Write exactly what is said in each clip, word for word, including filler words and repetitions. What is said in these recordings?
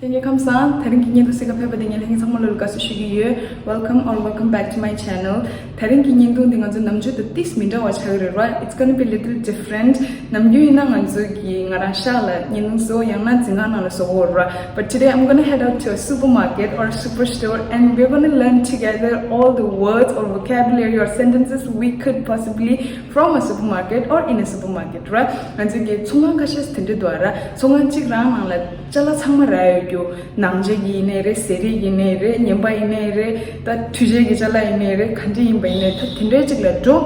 ལྷན་རྒྱས་ཁམས་བཟང་། དེ་རིང་གི་བརྙན་ཐུང་གཟིགས་ག་ཕེབས་པ་དེ་ངས་ལྷན་རྒྱས་ཚང་མ་ལོ་ལ་དགའ་བསུ་ཞུ་གི་ཡོད། Welcome or welcome back to my channel. དེ་རིང་གི་བརྙན་ཐུང་འདི་ང་ཚོ་ནམ་རྒྱུན་དང་ཏིས་མི་འདྲ་བ་ཆགས་ཀྱི་རེད་ར། It's gonna be little different. ནམ་རྒྱུན་ཡིན་ན་ང་ཚོ་གི་ང་རང་ཤག་ལ་བརྙན་ཐུང་བཟོ་ཡང་ན་འཛིན་ཁང་ནང་ལ་བཟོ་གི་ཡོད་ར། But today I'm gonna head out to a supermarket or a superstore and we're gonna learn together all the words or vocabulary or sentences we could possibly from a supermarket or in a supermarket, right? ང་ཚོ་གི་ཚོང་ཁང་ཁ་ཤས་དེ་འདྲ་འདུག་ར། ཚོང་ཁང་གཅིག་རང་ནང་ལ་ཅ་ལག་ཚང་མ་རག་ཡོད་རྒྱུ། ནང་ཆས་ཀྱི་ཡིན་ནའི་རེད། ཟས་རིགས་ཡིན་ནའི་རེད། ཉན་པ་ཡིན་ནའི་རེད། ད་དུས་ཆེན་གྱི་ཅ་ལག་ཡིན་ནའི་རེད། ག་འདྲ་ཡིན་པ་ཡིན་ནའི་ད་དེ་འདྲའི་གཅིག་ལ་འགྲོ།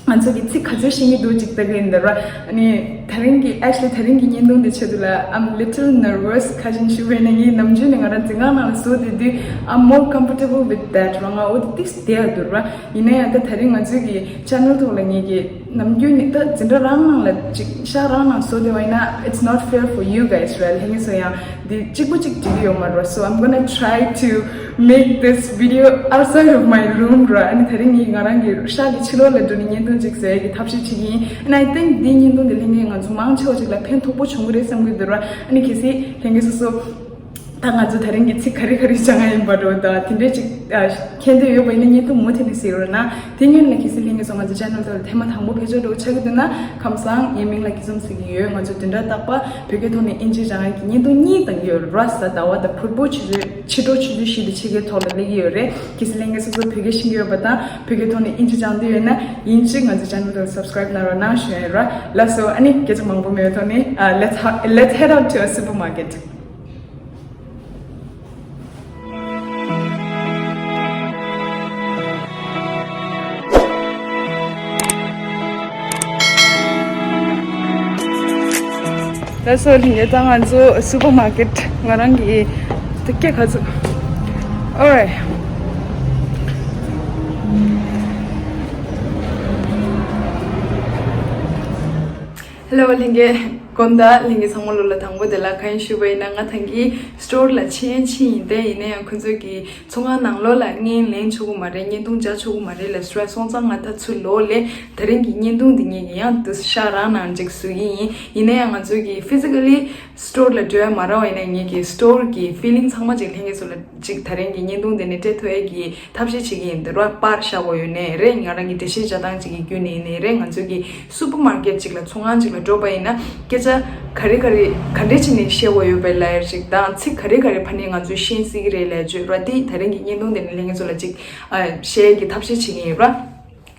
ང་ཚོ་གི་ཚིག་ག་ཚོད་ཤེས་ཀྱི་འདུག་ཅིག་ལྟ་གི་ཡིན་ད་ར། ཨ་ནི་དེ་རིང་གི་actually དེ་རིང་གི་བརྙན་ཐུང་འདི་ཆེད་དུ་ལ་I'm little nervous. ཁ་ཞིམ་ཞུ་བས་ན་ངས་ནམ་རྒྱུན་ནས་ང་རང་འཛིན་ཁང་ནང་ལ་བཟོ་བསྡད་དུས་I'm more comfortable with that ར། ང་འོ་དེ་ཏིས་བསྡད་ཡ་འདུག་ར། ཡིན་ན་ཡང་ད་དེ་རིང་ང་ཚོའི་གི་channel ཐོག་ལ་ངེད་ཀྱི་ནམ་རྒྱུན་ནི་ད་འཛིན་གྲྭ་རང་ནང་ལ་ཅིག་ཤག་རང་ནང་བཟོ་བསྡད་པ་ཡིན་ན་it's not fair for you guys, right? ལྷན་རྒྱས་ཚོ་ཡང་འདི་གཅིག་པུ་གཅིག་འགྲིག་གི་ཡོད་མ་རེད། So I'm gonna try to make this video outside of my room ར། ཨ་ནི་དེ་རིང་ངས་ང་རང་གི་ཤག་གི་ཕྱི་ལོགས་ལ་འགྲོ་ནས་བརྙན་ཐུང་ཅིག་བཟོ་ཡ་གི་ཐབས་ཤེས་བྱེད་ཀྱི་ཡིན། And I think འདི་བརྙན་ཐུང་འདི་ལྷན་རྒྱས་ང་ཚོ་མང་ཆེ་བ་ཅིག་ལ་ཕན་ཐོགས་པོ་བྱུང་གི་རེད་བསམ་གི་འདུག་ར། ཨ་ནི་གལ་སྲིད་ལྷན་རྒྱས་སོ་སོ། ད་ང་ཚོ་དེ་རིང་གི་ཚིག་ག་རེ་ག་རེ་སྦྱང་ཡ་ཡིན་པ་འགྲོ་ད་དེ་འདྲས་ཅིག་ཨ། མཁྱེན་འདོད་ཡོད་པ་ཡིན་ན་བརྙན་ཐུང་མུ་མཐུད་ནས་གཟིགས་རོགས་གནང་། དེ་སྔོན་ལ་གལ་སྲིད་ལྷན་རྒྱས་ཚོ་ང་ཚོ་channel དེ་ལ་ཐེངས་མ་དང་པོ་ཕེབས་འབྱོར་འགྲོ་ཆགས་ཀྱི་འདུག་ན་ཁམས་བཟང་། ངའི་མིང་ལ་སྐྱིད་འཛོམས་ཟེར་གྱི་ཡོད། ང་ཚོ་བདུན་ཕྲག་རྟག་པར་བོད་སྐད་ཐོག་ནས་ཨིན་ཇི་སྦྱང་ཡ་གི་བརྙན་ཐུང་གཉིས་བཏང་གི་ཡོད་ར། གཟའ་ཟླ་བ་དང་ཕུར་བུ་ཆུ་ཚོད་ཕྱི་དྲོ་ཆུ་ཚོད་བཞི་དང་ཕྱེད་ཀའི་ཐོག་ལ་སླེབས་ཀྱི་ཡོད་རེད། གལ་སྲིད་ལྷན་རྒྱས་སོ་སོ་བོད་སྐད་ཤེས་ཀྱི་ཡོད་པ་དང་བོད་སྐད་ཐོག་ནས་ཨིན་ཇི་སྦྱང་འདོད་ཡོད་ན་ཡིན་གཅིག་ང་ཚོ་channel དེ་ལ་subscribe གནང་རོགས་གནང་ཞུ་ཡ་ཡིན་ར། ལགས་སོ། ཨ་ནི་སྐད་ཆ་མང་པོ་མེད་པའི་ཐོག་ནས་ཨ། let's ha- let's head out to a supermarket. ད་སོ་ལྷན་རྒྱས་ད་ང་ཚོ་supermarket ང་རང་གི་ད་སྐད་ག་ཚོད། Alright. Hello ལྷན་རྒྱས། དགོང་དག་ལྷན་རྒྱས་ཚང་མ་ལོ་ལ་དང་པོ་དེ་ལ་གང་ཡིན་ཞུས་པ་ཡིན་ན་ང་ཐང་གི་store ལ་ཕྱིན་ཕྱིན་ཡིན་ཏེ། ཡིན་ན་ཡང་ཁོ་ཚོ་གི་ཚོང་ཁང་ནང་ལོགས་ལ་བརྙན་ལེན་ཆོག་གི་མ་རེད། བརྙན་ཐུང་བྱ་ཆོག་གི་མ་རེད་ལབ་སོང་ཙང་ང་ད་ཚུར་ལོག་ལས་དེ་རིང་གི་བརྙན་ཐུང་འདི་ངེད་ཀྱི་ཡང་དུ་ཤག་རང་ནང་ཅིག་བཟོ་གི་ཡིན། ཡིན་ན་ཡང་ང་ཚོ་གི་physically store ལ་འགྲོ་ཡ་མ་རག་པ་ཡིན་ན་ངེད་ཀྱི་store གི་feeling ཚང་མ་ཅིག་ལྷན་རྒྱས་ཚོ་ལ་ཅིག་དེ་རིང་གི་བརྙན་ཐུང་འདི་ནས་སྤྲད་ཐུབ་ཡ་གི་ཐབས་ཤེས་བྱེད་ཀྱི་ཡིན། འདི་རུ་པར་བཞག་དགོས་ཡོད་ནའི་རེད། ང་རང་གི་འགྲེལ་བཤད་བྱ་སྟངས་ཅིག་གི་བརྒྱུད་ནས་ཡིན་ནའི་རེད། ང་ཚོ་གི་supermarket ཅིག་ལ་ཚོང་ཁང་ཅིག་ལ་འགྲོ་པ་ཡིན་ན་སྐད་ཆ་ག་རེ་ག་རེ་ག་འདྲས་བྱས་ནས་བཤད་དགོས་ཡོད་པའི་ལབ་ཡ་ཅིག་དང་ཚིག་ག་རེ་ག་རེ་ཕ་ནས་ང་ཚོས་ཤེས་སྲིད་ཀྱི་རེད་ལབ་བརྗོད་ར། དེ་དེ་རིང་གི་བརྙན་ཐུང་འདི་ནས་ལྷན་རྒྱས་ཚོ་ལ་ཅིག་ཨ། བཤད་ཀྱི་ཐབས་ཤེས་བྱེད་ཀྱི་ཡིན་ར།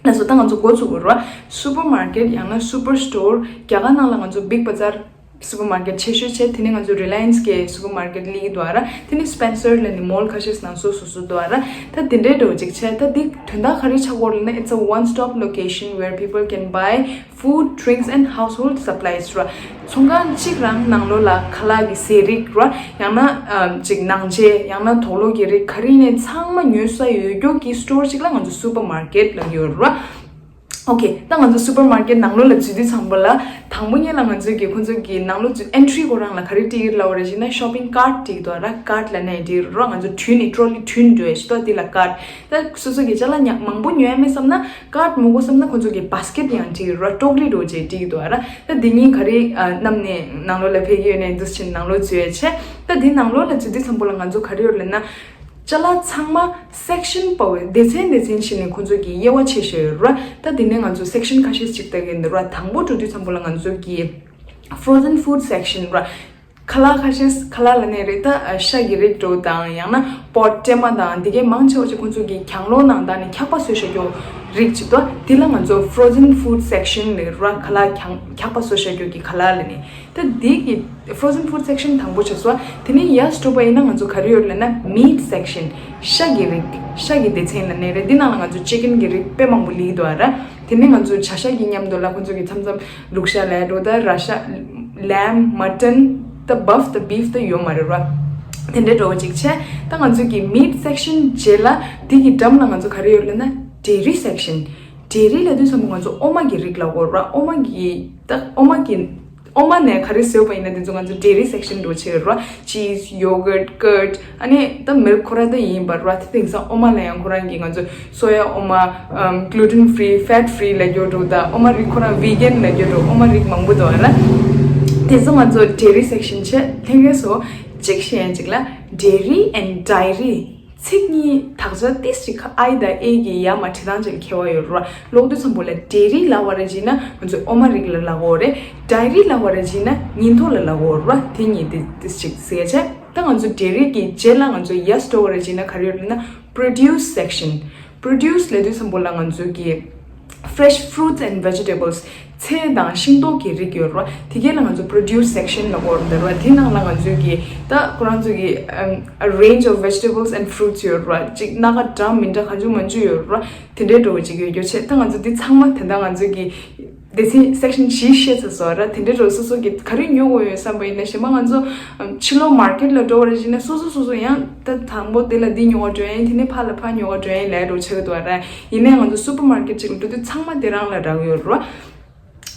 ལགས་སོ། ད་ང་ཚོ་འགོ་ཚུགས་དགོས་ར། supermarket ཡང་ན་superstore རྒྱ་གར་ནང་ལ་ང་ཚོ་big bazaar supermarket ཆེ་ཤོས་བྱས། དེ་ནས་ང་ཚོ་Reliance གི་supermarket སླེབས་ཀྱི་འདུག་ཨ་ར། དེ་ནས་Spencer ལབ་ནས་mall ཁ་ཤས་ནང་སོ་སོ་སོ་འདུག་ཨ་ར། ད་དེ་འདྲའི་འགྲོ་ཅིག་བྱས། ད་འདི་དོན་དག་ག་རེ་ཆགས་ཀྱི་ཡོད་ལབ་ན། It's a one stop location where people can buy food, drinks and household supplies ར། ཚོང་ཁང་གཅིག་རང་ནང་ལོགས་ལ་ཁ་ལག་གི་ཟས་རིགས་ར། ཡང་ན་ཨ། ཅིག་ནང་ཆས། ཡང་ན་དུག་ལོག་གི་རིགས་ག་རེ་ཡིན་ནའི་ཚང་མ་ཉོ་ས་ཡོད་རྒྱུ་གི་store ཅིག་ལ་ང་ཚོ་supermarket ལབ་ཀྱི་ཡོད་ར། Okay, ད་ང་ཚོ་supermarket ནང་ལོགས་ལ་འཛུལ་དུས་ཙམ་པ་ལ་དང་པོ་ཉིད་ལ་ང་ཚོ་གི་ཁོ་ཚོ་གི་ནང་ལོགས་འཛུལ་entry ཁོ་རང་ལ་ག་རེ་སྤྲད་ཀྱི་ལབ་པ་རེད་ཅེ་ན་shopping cart སྤྲད་ཀྱི་འདུག་ཨ་ར། cart ལབ་ནའི་འགྲིག་ར། ང་ཚོ་དྲུད་ནས་trolley དྲུད་འགྲོ་ཡ་ཞིག་འདུག་དེ་ལ་cart། ད་སོ་སོ་གི་ཅ་ལག་ཉག་མང་པོ་ཉོ་ཡ་མེད་བསམ་ན་cart མི་དགོས་བསམ་ན་ཁོ་ཚོ་གི་basket ཡང་འགྲིག་ར། ཀྲོག་རི་འདྲ་བོ་ཅིག་སྤྲད་ཀྱི་འདུག་ཨ་ར། ད་འདི་གཉིས་ག་རེ་ཨ། བསྣམས་ནས་ནང་ལོགས་ལ་ཕེབས་ཀྱི་ཡོད་ནའི་འདུག་སེ་བྱས་ནས་ནང་ལོགས་འཛུལ་ཡ་བྱས། ད་འདི་ནང་ལོགས་ལ་འཛུལ་དུས་ཙམ་པ་ལ་ང་ཚོ་ག་རེ་ཡོད་ལབ་ན། ཅ་ལག་ཚང་མ་section བར་སྡེ་ཚན་སྡེ་ཚན་བྱས་ནས་ཁོ་ཚོ་གི་དབྱེ་བ་ཕྱེ་བཞག་ཡོད་ར། ད་དེ་ནས་ང་ཚོ་section ཁ་ཤས་ཅིག་ལྟ་གི་ཡིན་ར། དང་པོ་འགྲོ་དུས་ཙམ་པ་ལ་ང་ཚོ་གི་frozen food section ར། ཁ་ལག་ཁ་ཤས་ཁ་ལག་ལབ་ནའི་རེད། ད་ཤ་གི་རིགས་འདྲ་བོ་དང་ཡང་ན་པོད་སྲན་མ་དང་དེ་གའི་མང་ཆེ་བ་ཅིག་ཁོ་ཚོ་གི་གྱང་ལོག་ནང་བཏང་ནས་འཁྱག་པ་བཟོས་བཞག་རྒྱུ་རིགས་ཅིག་འདུག་དེ་ལ་ང་ཚོ་frozen food section ལབ་ར། ཁ་ལག་གྱང་འཁྱག་པ་བཟོས་བཞག་རྒྱུ་གི་ཁ་ལག་ལབ་ནས། ད་འདི་གི་frozen food section དང་པོ་བྱས་སོང་། དེ་ནས་ཡར་འགྲོ་བ་ཡིན་ན་ང་ཚོ་ག་རེ་ཡོད་ལབ་ན་meat section ཤ་གི་རིགས། ཤ་གི་སྡེ་ཚན་ལབ་ནའི་རེད། འདི་ནང་ལ་ང་ཚོ་chicken གི་རིགས་དཔེ་མང་པོ་སླེབས་ཀྱི་འདུག་ཨ་ར། དེ་ནས་ང་ཚོ་བྱ་ཤ་གི་མཉམ་དུ་ལ་ཁོ་ཚོ་གི་མཚམས་མཚམས་ལུག་ཤ་ལབ་འགྲོ། ད་ར་ཤ་lamb, mutton ད་buff ད་beef ད་ཡོད་མ་རེད་ར། དེ་འདྲའི་འདྲ་བོ་ཅིག་བྱས། ད་ང་ཚོ་གི་meat section རྗེས་ལ་འདི་གི་འགྲམ་ལ་ང་ཚོ་ག་རེ་ཡོད་ལབ་ན་dairy section dairy ལབ་དུས་ཙམ་པ་ང་ཚོ་འོ་མ་གི་རིགས་ལབ་དགོས་ར། འོ་མ་གི་ད་འོ་མ་གི་འོ་མ་ནས་ག་རེ་བཟོས་པ་ཡིན་ན་དེ་ཚོ་ང་ཚོ་dairy section འདྲ་བོ་བྱས་ར། cheese, yogurt, curd ཨ་ནི་ད་milk ཁོ་རང་ད་ཡིན་པ་ར། དེ་དེང་སང་འོ་མ་ལ་ཡང་ཁོ་རང་གི་ང་ཚོ་སོ་ཡ་འོ་མ། ཨམ། gluten free, fat free ལབ་རྒྱུ་འདྲ་བོ་དང་འོ་མ་རིགས་ཁོ་རང་vegan ལབ་རྒྱུ་འདྲ་བོ་འོ་མ་རིགས་མང་པོ་འདུག་ཨ་ལ། དེ་ཚོ་ང་ཚོ་dairy section བྱས། ལྷན་རྒྱས་ཚོ་ གཅིག་བཤད་ཡན་གཅིག་ལ། dairy and diary ཚིག་གཉིས་དག་ཆ་ཏིས་ཅིག་ཁ་I་དང་A་གི་ཡ་མ་བྲི་སྟངས་ཅིག་ལ་ཁྱད་པར་ཡོད་རེད་བ། ཀློག་དུས་ཙམ་པོ་ལ་dairy ལབ་པ་རེད་བྱས་ན་ང་ཚོས་འོ་མ་རིགས་ལ་ལབ་ཀྱི་ཡོད་རེད། diary ལབ་པ་རེད་བྱས་ན་ཉིན་ཐོ་ལ་ལབ་ཀྱི་ཡོད་རེད་བ། དེ་གཉིས་དེ་ཏིས་ཅིག་ཟེར་བྱས། ད་ང་ཚོ་dairy གི་རྗེས་ལ་ང་ཚོ་yes འགྲོ་བ་རེད་བྱས་ན་ག་རེ་ཡོད་ལབ་ན་produce section། produce ལབ་དུས་ཙམ་པོ་ལ་ང་ཚོ་གི་fresh fruits and vegetables ཚལ་དང་ཤིང་ཏོག་གི་རིགས་ཡོད་རེད་བ། དེ་གས་ལ་ང་ཚོ་produce section ལབ་ཀྱི་ཡོད་རེད་བ། དེ་ནང་ལ་ང་ཚོས་ཀྱི་ད་ཁོ་རང་ཚོ་གི་ཨམ་a range of vegetables and fruits ཡོད་རེད་བ། ཅིག་སྣ་ཁ་འདྲ་མི་འདྲ་གང་བྱུང་མང་བྱུང་ཡོད་རེད་བ། དེ་འདྲའི་འགྲོ་བ་ཅིག་ཡོད་རྒྱུ་བྱས། ད་ང་ཚོ་འདི་ཚང་མ་དེ་འདྲ་ང་ཚོ་གི་སྡེ་ཚན་section བཞི་བཤད་ཚར་སོང་ར། དེ་འདྲའི་འགྲོ་སོ་སོ་གི་ག་རེ་ཉོ་དགོས་ཡོད་བསམ་པ་ཡིན་ན། གཞན་པ་ང་ཚོ་ཨམ་ཕྱི་ལོགས་market ལ་འགྲོ་བ་རེད་བྱས་ན་སོ་སོ་སོ་སོ་ཡང་ད་དང་པོ་འདི་ལ་འདི་ཉོ་ག་འགྲོ་ཡ་ཡིན། དེ་ནས་ཕར་ལ་ཕར་ཉོ་ག་འགྲོ་ཡ་ཡིན་ལབ་འགྲོ་ཆགས་ཀྱི་འདུག་ར། ཡིན་ནའི་ང་ཚོ་supermarket ཅིག་ལ་འགྲོ་དུས་ཚང་མ་དེ་རང་ལ་རག་ཡོད་རེད་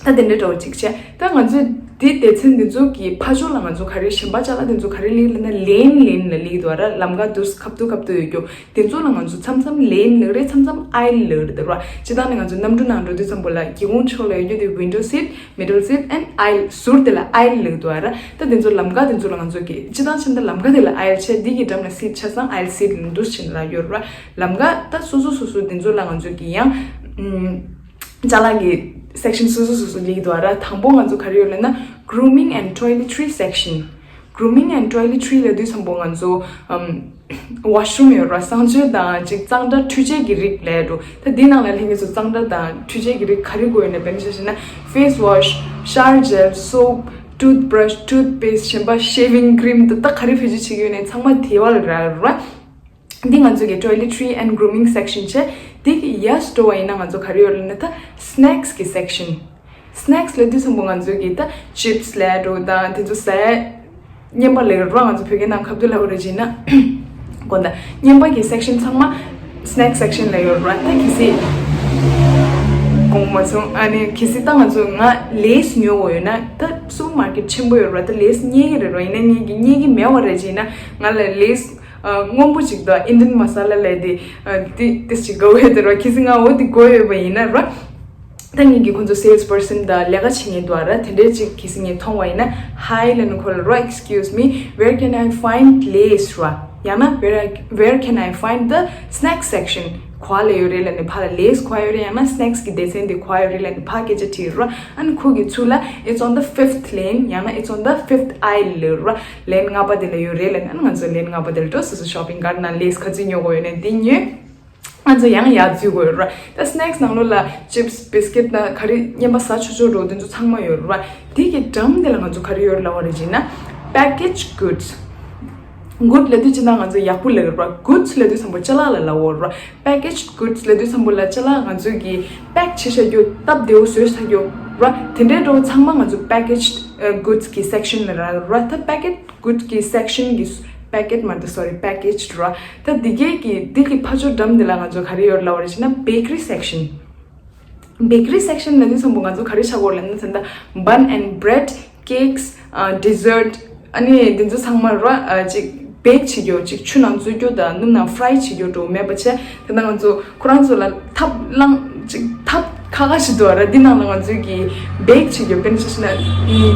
བ། ད་དེ་འདྲའི་འགྲོ་ཅིག་བྱས། ད་ང་ཚོས་འདི་སྡེ་ཚན་འདི་ཚོ་གི་ཕ་ཕྱོགས་ལ་ང་ཚོ་ག་རེ་གཞན་པ་ཅ་ལག་འདི་ཚོ་ག་རེ་ལབ་ཀྱི་ཡོད་ལབ་ན་lane lane ལབ་ཀྱི་འདུག་ར། ལམ་ཀ་འདུག་ཁ་ཐུག་ཁ་ཐུག་ཡོད་རྒྱུ། དེ་ཚོ་ལ་ང་ཚོ་མཚམས་མཚམས་lane ལབ་ཀྱི་རེད། མཚམས་མཚམས་aisle ལབ་ཀྱི་རེད་བ། སྤྱིར་བཏང་ནས་ང་ཚོ་གནམ་གྲུ་ནང་འགྲོ་དུས་ཙམ་པོ་ལ་སྒེའུ་ཁུང་ཕྱོགས་ལ་ཡོད་རྒྱུ་དེ་window seat, middle seat and aisle ཟུར་དེ་ལ་aisle ལབ་ཀྱི་འདུག་ར། ད་དེ་ཚོ་ལམ་ཀ་དེ་ཚོ་ལ་ང་ཚོ་གི་སྤྱིར་བཏང་བྱས་ན་ད་ལམ་ཀ་དེ་ལ་aisle བྱས། འདི་གི་འགྲམ་ལ་seat ཆ་ཚང་aisle seat ལབ་འདུག་བྱས་ནས་རག་ཡོད་རེད་བ། ལམ་ཀ་ད་སོ་སོ་སོ་སོ་དེ་ཚོ་ལ་ང་ཚོ་གི་ཡང་ཨམ། ཅ་ལག་གི་section སོ་སོ་སོ་སོ་ལབ་ཀྱི་འདུག་ར། དང་པོ་ང་ཚོ་ག་རེ་ཡོད་ལབ་ན་grooming and toiletry section། grooming and toiletry ལབ་དུས་ཙམ་པོ་ང་ཚོ་ཨམ་washroom ཡོད་ར། གསང་སྤྱོད་དང་ཅིག་གཙང་སྦྲ་འཕྲུལ་ཆས་ཀྱི་རིགས་ལབ་འགྲོ། ད་འདི་ནང་ལ་ལྷན་རྒྱས་ཚོ་གཙང་སྦྲ་དང་འཕྲུལ་ཆས་ཀྱི་རིགས་ག་རེ་དགོས་ཡོད་ན། དཔེར་ན་ཆ་བཞག་ན་face wash, shower gel, soap, toothbrush, toothpaste གཞན་པ་shaving cream ད་ད་ག་རེ་བེད་སྤྱོད་བྱེད་ཀྱི་ཡོད་ན་ཚང་མ་དེ་བ་ལ་རག་ར། འདི་ང་ཚོ་གི་toiletry and grooming section བྱས། འདི་གི་yes འགྲོ་བ་ཡིན་ན་ང་ཚོ་ག་རེ་ཡོད་ལབ་ན་ད་snacks གི་section། snacks ལབ་དུས་ཙམ་པོ་ང་ཚོ་གི་ད་chips ལབ་འགྲོ་དང་དེ་ཚོ་ཟ་ཡ་རྙིང་པ་ལབ་ཀྱི་རེད་བ། ང་ཚོ་བོད་སྐད་ནང་ཁ་བསྡུ་ལབ་པ་རེད་བྱས་ན། དགོངས་དག་རྙིང་པ་གི་section ཚང་མ་snack section ལབ་ཀྱི་ཡོད་རེད་བ། ད་གལ་སྲིད་དགོངས་མ་སོང་། ཨ་ནི་གལ་སྲིད་ད་ང་ཚོ་ང་Lays ཉོ་དགོས་ཡོད་ན་ད་supermarket ཆེན་པོ་ཡོད་རེད་བ། ད་Lays རྙེད་ཀྱི་རེད་བ། ཡིན་ན་ངས་ཀྱི་རྙེད་ཀྱི་མེད་པ་རེད་བྱས་ན་ང་ལ་Lays ཨ་སྔོན་པོ་ཅིག་དང་Indian masala ལབ་དེ་ཨ་དེ་དེ་ཅིག་དགོས་ཡོད་དེ་ར། གལ་སྲིད་ང་འོ་དེ་དགོས་ཡོད་པ་ཡིན་ན་ར། ད་ངེད་ཀྱི་ཁོང་ཚོ་sales person དང་ལས་ཀ་བྱེད་མཁན་འདུག་ར། དེ་འདྲའི་ཅིག་གལ་སྲིད་ངས་མཐོང་བ་ཡིན་ན། Hi ལབ་ནས་ཁོ་ལ་ར། Excuse me, where can I find Lays ར། ཡང་ན་where I, where can I find the snack section ག་པར་ལ་ཡོད་རེད་ལབ་ནས་ཕར་ལ་Lays ག་པར་ཡོད་རེད། ཡང་ན་snacks གི་སྡེ་ཚན་དེ་ག་པར་ཡོད་རེད་ལབ་ནས་ཕར་སྐད་ཆ་དྲིས་ར། ཨ་ནི་ཁོ་གི་ཚུར་ལ་It's on the fifth lane ཡང་ན It's on the fifth aisle ལབ་ར། lane ལྔ་པ་དེ་ལ་ཡོད་རེད་ལབ་ནས། ཨ་ནི་ང་ཚོ་lane ལྔ་པ་དེ་ལ་འགྲོ། སོ་སོ་shopping cart ནང་Lays ག་ཚོད་ཉོ་དགོས་ཡོད་ན་དེ་ཉོས། ང་ཚོ་ཡང་ཡར་འཛུལ་དགོས་ཡོད་ར། ད་snacks ནང་ལོགས་ལ་chips, biscuit དང་ག་རེ་རྙིང་པ་ཟ་ཆོག་ཆོག་འགྲོ་དེ་ཚོ་ཚང་མ་ཡོད་ར། དེ་གི་འགྲམ་དེ་ལ་ང་ཚོ་ག་རེ་ཡོད་ལབ་པ་རེད་ཅེ་ན། packaged goods། good ལབ་དུས་ཅི་ན་ང་ཚོ་ཡག་པོ་ལབ་ར། goods ལབ་དུས་ཙམ་པོ་ཅ་ལག་ལ་ལབ་ཡོད་ར། packaged goods ལབ་དུས་ཙམ་པོ་ལ་ཅ་ལག་ང་ཚོ་གི་pack བྱེད་བྱ་རྒྱུ། སྟབས་བདེ་བོ་བཟོས་བྱ་རྒྱུ་ར། དེ་འདྲའི་འགྲོ་ཚང་མ་ང་ཚོ་packaged goods གི་section ལ་རག་ར། ད་packet good གི་section གི་packet མ་རེད། sorry, packaged ར། ད་འདི་གའི་གི་འདི་གི་ཕར་ཕྱོགས་འགྲམ་འདི་ལ་ང་ཚོ་ག་རེ་ཡོད་ལབ་པ་རེད་ཅེ་ན། bakery section། bakery section ལབ་དུས་ཙམ་པོ་ང་ཚོ་ག་རེ་ཆགས་ཀྱི་ཡོད་ལབ་ན། ད་ལྟ་bun and bread, cakes, ཨ་dessert ཨ་ནི་འདི་ཚོ་ཚང་མ་ར་ཨ་ཅིག་bake བྱེད་རྒྱུ། ཅིག་ཆུ་ནང་འཛུལ་རྒྱུ་དང་སྣུམ་ནང་fry བྱེད་རྒྱུ་འགྲོ་མེད་པ་བྱས། ད་ལྟ་ང་ཚོ་ཁོ་རང་ཚོ་ལ་ཐབ་ལངས་ཅིག་ཐབ་ཁ་ཁ་ཞིག་འདུག་ར། འདི་ནང་ལ་ང་ཚོས་ཀྱི་bake བྱེད་རྒྱུ། དཔེར་ན་ཆ་བཞག་ན་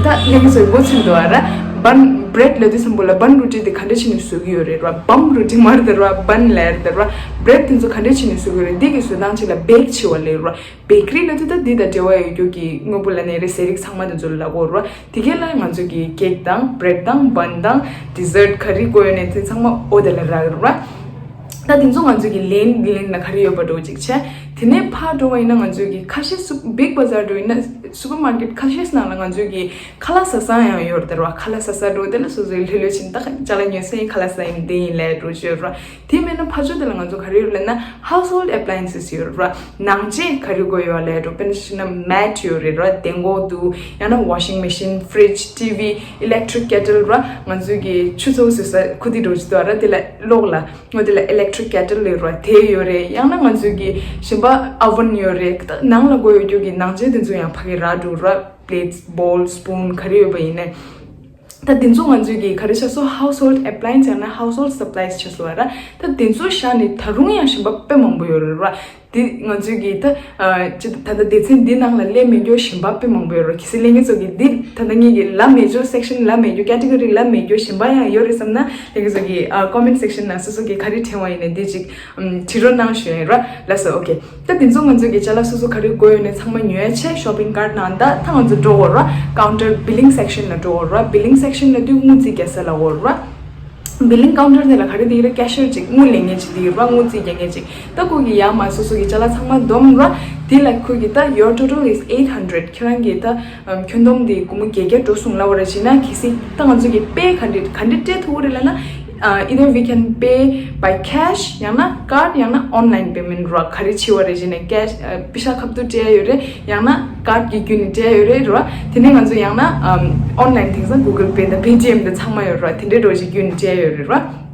ད་ལྷན་རྒྱས་ཚོས་མགོ་ཚོས་འདུག་ར། bun, bread ལབ་དུས་ཙམ་པོ་ལ་bun རོ་ཊི་དེ་ག་འདྲ་བྱས་ནས་བཟོ་གི་ཡོད་རེད་ར། bun རོ་ཊི་མ་རེད་ར། bun ལབ་རེད་ར། bread དེ་ཚོ་ག་འདྲ་བྱས་ནས་བཟོ་གི་ཡོད་རེད། འདི་གི་བཟོ་སྟངས་ཅིག་ལ་bake བྱེད་པ་ལབ་ར། bakery ལབ་དུས་ད་འདི་དང་འབྲེལ་བ་ཡོད་རྒྱུ་གི་དངོས་པོ་ལ་ནས་རེད། ཟས་རིགས་ཚང་མ་དེ་ཚོ་ལ་ལབ་ཀྱི་ཡོད་ར། དེ་གས་ལ་ང་ཚོས་ཀྱི་cake དང་bread དང་bun དང་dessert ག་རེ་དགོས་ཡོད་ནས་དེ་ཚང་མ་འོ་དེ་ལ་རག་ར། ད་དེ་ཚོ་ང་ཚོས་ཀྱི་lane lane ལ་ག་རེ་ཡོད་པ་འགྲོ་ཅིག་བྱས། དེ་ནས་ཕར་འགྲོ་བ་ཡིན་ན་ང་ཚོས་ཀྱི་ཁ་ཤས་སུ་big bazaar འགྲོ་ཡིན་ན། supermarket ཁ་ཤས་ནང་ལ་ང་ཚོས་ཀྱི་ཁ་ལག་ཟ་ས་ཡང་ཡོད་རེད་ར། ཁ་ལག་ཟ་ས་འགྲོ་དེ་ལ་སོ་སོའི་ལྷོད་ལྷོད་བྱས་ནས་ད་ཅ་ལག་ཉོ་ས་ཡིན། ཁ་ལག་ཟ་ཡིན་འདི་ཡིན་ལབ་འགྲོ་ཅིག་ཡོད་ར། དེ་མིན་ན་ཕར་ཕྱོགས་དེ་ལ་ང་ཚོ་ག་རེ་ཡོད་ལབ་ན་household appliances ཡོད་ར། ནང་ཆས་ག་རེ་དགོས་ཡོད་ལབ་འགྲོ། དཔེར་ན་ཆ་བཞག་ན་mat ཡོད་རེད་ར། གདན་འགོག་འདུག་ཡང་ན་washing machine, fridge, TV, electric kettle ར། ང་ཚོས་ཀྱི་ཆུ་ཚོད་བཟོ་ས་ཁུ་དེ་འགྲོ་ཅིག་འདུག་ར། དེ་ལ་ལོགས་ལ་ངོ་དེ་ལ་electric kettle ཡོད་ར། དེ་ཡོད་རེད། ཡང་ན་ང་ཚོས་ཀྱི་གཞན་པ་oven ཡོད་རེད། ད་ནང་ལ་དགོས་ཡོད་རྒྱུ་གི་ནང་ཆས་དེ་ཚོ་ཡང་ཕ་གི་རག་འགྲོ་ར། plates, bowl, spoon ག་རེ་ཡོད་པ་ཡིན་ནའི། ད་དེ་ཚོ་ང་ཚོས་ཀྱི་ག་རེ་བྱ་སོ་household appliance ཡང་ན་household supplies བྱ་སོ་བ་ར། ད་དེ་ཚོ་བཞག་ནས་ད་རུང་ཡང་གཞན་པ་དཔེ་མང་པོ་ཡོད་རེད་ར། དེ་ང་ཚོས་ཀྱི་ད་ཨ་ཅི་ད་ལྟ་སྡེ་ཚན་འདི་ནང་ལ་སླེབས་མེད་རྒྱུ་གཞན་པ་དཔེ་མང་པོ་ཡོད་ར། གལ་སྲིད་ལྷན་རྒྱས་ཚོ་གི་འདི་ད་ལྟ་ངེད་ཀྱི་ལབ་མེད་རྒྱུ་section ལབ་མེད་རྒྱུ་category ལབ་མེད་རྒྱུ་གཞན་པ་ཡང་ཡོད་རེད་བསམ་ན་ལྷན་རྒྱས་ཚོ་གི་ཨ་comment section ནང་སོ་སོ་གི་ག་རེ་དྲན་པ་ཡིན་ནའི་འདི་ཅིག་ཨམ་བྲིས་རོགས་གནང་ཞུ་ཡིན་ར། ལགས་སོ། ཨོ་ཁེ། ད་དེ་ཚོ་ང་ཚོ་གི་ཅ་ལག་སོ་སོ་ག་རེ་དགོས་ཡོད་ནས་ཚང་མ་ཉོ་ཡ་ཆེད་shopping cart ནང་ད་ད་ང་ཚོ་འགྲོ་དགོས་ར། counter billing section ལ་འགྲོ་དགོས་ར། billing section ལ་དུས་དངུལ་རྩིས་རྒྱག་ས་ལ་འོར་ར། billing counter དེ་ལ་ག་རེ་དེ་ར་cashier ཅིག་དངུལ་ལེན་མཁན་ཅིག་དེ་ར། དངུལ་རྩིས་རྒྱག་མཁན་ཅིག་ད་ཁོ་གི་ཡར་མར་སོ་སོ་གི་ཅ་ལག་ཚང་མ་བསྡོམས་ར། དེ་ལ་ཁོ་གི་ད་your total is eight hundred ཁྱེད་རང་གི་ད་ཁྱོན་བསྡོམས་དེ་སྒོར་མོ་བརྒྱད་བརྒྱ་འགྲོ་སོང་ལབ་པ་ར། བྱས་ན་གལ་སྲིད་ད་ང་ཚོ་གི་pay ག་འདྲ་ག་འདྲ་སྤྲད་ཐུབ་ཀྱི་རེད་ལབ་ན། Uh, either we can pay by cash ཡང་ན་card ཡང་ན་online payment ར། ག་རེ་བྱེད་པ་རེད་ཅེ་ན་cash ཨ་པེ་ཤ་ཁ་ཐུག་སྤྲད་ཡོད་རེད། ཡང་ན་card གི་བརྒྱུད་ནས་སྤྲད་ཡོད་རེད་ར། དེ་ནས་ང་ཚོ་ཡང་ན་ཨམ་online དེང་སང་Google Pay དང་Paytm དང་ཚང་མ་ཡོད་ར། དེ་འདྲའི་འགྲོ་ཅིག་བརྒྱུད་ནས་སྤྲད་ཡོད་རེད་ར།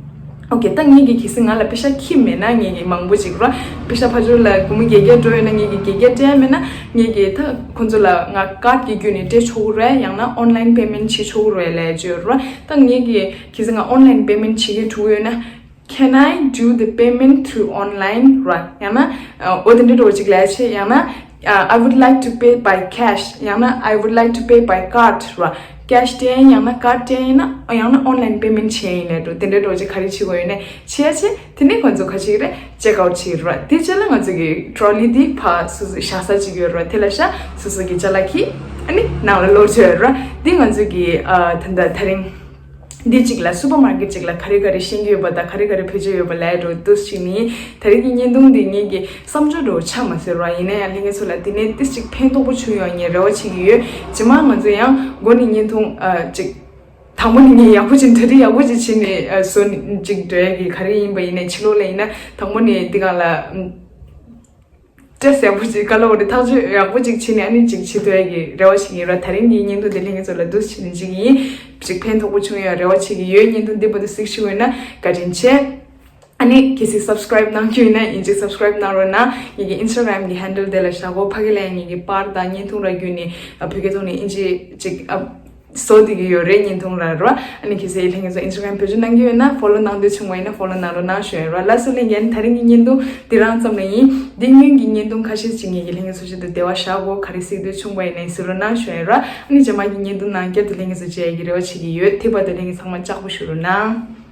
ཨོ་ཁེ། ད་ངེད་ཀྱི་གལ་སྲིད་ང་ལ་པེ་ཤ་ཁྱི་མེད་ན་ངེད་ཀྱི་མང་པོ་ཅིག་ར། པེ་ཤ་ཕར་ཕྱོགས་ལ་སྒོར་མོ་བརྒྱད་བརྒྱ་འགྲོ་ཡོད་ན་ངེད་ཀྱི་བརྒྱད་བརྒྱ་སྤྲད་མེད་ན་ངེད་ཀྱི་ད་ཁོང་ཚོ་ལ་ང་card གི་བརྒྱུད་ནས་སྤྲད་ཆོག་གི་རེད། ཡང་ན་online payment བྱེད་ཆོག་གི་རེད་ལབ་ཡ་ཅིག་ཡོད་ར། ད་ངེད་ཀྱི་གལ་སྲིད་ང་online payment བྱེད་མཁན་འགྲོ་གི་ཡོད་ན། Can I do the payment through online ར། ཡང་ན་ཨ་འོ་དེ་འདྲ་འགྲོ་ཅིག་ལབ་ཡ་ཆེད། ཡང་ན་ཨ་I would like to pay by cash ཡང་ན་I would like to pay by card ར། cash སྤྲད་ཡིན་ཡང་ན་card སྤྲད་ཡིན་ན་ཡང་ན་online payment བྱས་ཡིན་ལབ་འགྲོ། དེ་འདྲ་འགྲོ་ཅིག་ག་རེ་བྱེད་དགོས་ཡོད་ན་བྱས་ཡ་ཆེད། དེ་ནས་ཁོང་ཚོ་ག་ཅིག་རེད་check out བྱེད་ར། དེ་རྗེས་ལ་ང་ཚོ་གི་trolley དེ་ཕར་སོ་སོ་བཞག་ས་ཅིག་ཡོད་ར། དེ་ལ་བཞག་སོ་སོ་གི་ཅ་ལག་གི་ཨ་ནི་ནང་ལ་ལོག་ཆོག་ཡོད་ར། དེ་ང་ཚོ་གི་ཨ་ད་ལྟ་དེ་རིང་འདི་གཅིག་ལ་supermarket གཅིག་ལ་ག་རེ་ག་རེ་ཤེས་ཀྱི་ཡོད་པ་དང་ག་རེ་ག་རེ་བེད་སྤྱོད་ཡོད་པ་ལབ་འགྲོ་འདུག་ཞིག་ནི། དེ་རིང་གི་བརྙན་ཐུང་འདི་ངེད་ཀྱི་བསམ་ཚུལ་འདྲ་བོ་ཆགས་མ་སོང་ར། ཡིན་ན་ཡང་ལྷན་རྒྱས་ཚོ་ལ་འདི་ནས་ཏིས་གཅིག་ཕན་ཐོགས་པོ་བྱུང་ཡོང་ངས་རེ་བ་བྱེད་ཀྱི་ཡོད། རྗེས་མ་ང་ཚོ་ཡང་མགོ་ནས་བརྙན་ཐུང་ཨ་གཅིག་དང་པོ་ནས་ངས་ཡག་པོ་ཅིག་གྲ་སྒྲིག་ཡག་པོ་ཅིག་བྱས་ནས་ཨ་བཟོ་ནས་ཅིག་འགྲོ་ཡ་གི་ག་རེ་ཡིན་པ་ཡིན་ན་ཕྱི་ལོགས་ལ་ཡིན་ན་དང་པོ་ནས་འདི་ག་ལ་ཨམ། སྤྲད་ཡག་པོ་ཅིག་བཀའ་སློབ་རེ་ཐག་གཅོད་ཡག་པོ་ཅིག་བྱས་ནས་ཨ་ནི་ཅིག་བྱེད་ཐུབ་ཡ་གི་རེ་བ་བྱེད་ཀྱི་ཡིན་ར། དེ་རིང་གི་བརྙན་ཐུང་འདི་ལྷན་རྒྱས་ཚོ་ལ་འདུག་བྱས་ནས་ཅིག་ཡིན་ཅིག་ཕན་ཐོགས་པོ་བྱུང་ཡ་རེ་བ་བྱེད་ཀྱི་ཡོད། བརྙན་ཐུང་འདི་བར་དུ་གཟིགས་བཞུགས་ཡོད་ན་བཀའ་དྲིན་ཆེ། ཨ་ནི་གལ་སྲིད་subscribe གནང་རྒྱུ་ཡིན་ན་ཡིན་ཅིག་subscribe གནང་རོགས་གནང་། ངེད་ཀྱི་Instagram གི་handle དེ་ལ་བཞག་གོ། ཕ་གི་ལ་ཡང་ངེད་ཀྱི་པར་དང་བརྙན་ཐུང་ར་བརྒྱུད་ནས་ཨ་བོད་སྐད་ཐོག་ནས་ཨིན་ཇི་ཅིག་ཨ་བཟོ་བསྡད་ཀྱི་ཡོད་རེད། བརྙན་ཐུང་ར་ར། ཨ་ནི་གལ་སྲིད་ལྷན་རྒྱས་ཚོ་Instagram བེད་སྤྱོད་གནང་རྒྱུ་ཡོད་ན་follow གནང་འདོད་བྱུང་བ་ཡིན་ན་follow གནང་རོགས་གནང་ཞུ་ཡ་ར། ལགས་སོ་ལྷན་རྒྱས། ད་རིང་གི་བརྙན་ཐུང་འདི་རང་ཙམ་ལ་ཡིན། འདི་སྔོན་གྱི་བརྙན་ཐུང་ཁ་ཤས་ཅིག་ངེད་ཀྱི་ལྷན་རྒྱས་ཚོ་ཆེད་དུ་དེ་བ་བཞག་གོ། ག་རེ་གཟིགས་འདོད་བྱུང་བ་ཡིན་ན་གཟིགས་རོགས་གནང་ཞུ་ཡ་ར། ཨ་ནི་རྗེས་མ་གི་བརྙན་ཐུང་ནང་བསྐྱར་དུ་ལྷན་རྒྱས་ཚོ་མཇལ་ཡ་གི་རེ་བ་བྱེད་ཀྱི་ཡོད། དེ་བར་དུ་ལྷན་རྒྱས་ཚང་མ་ལྕགས་པོ་བཞུགས་རོགས་གནང་།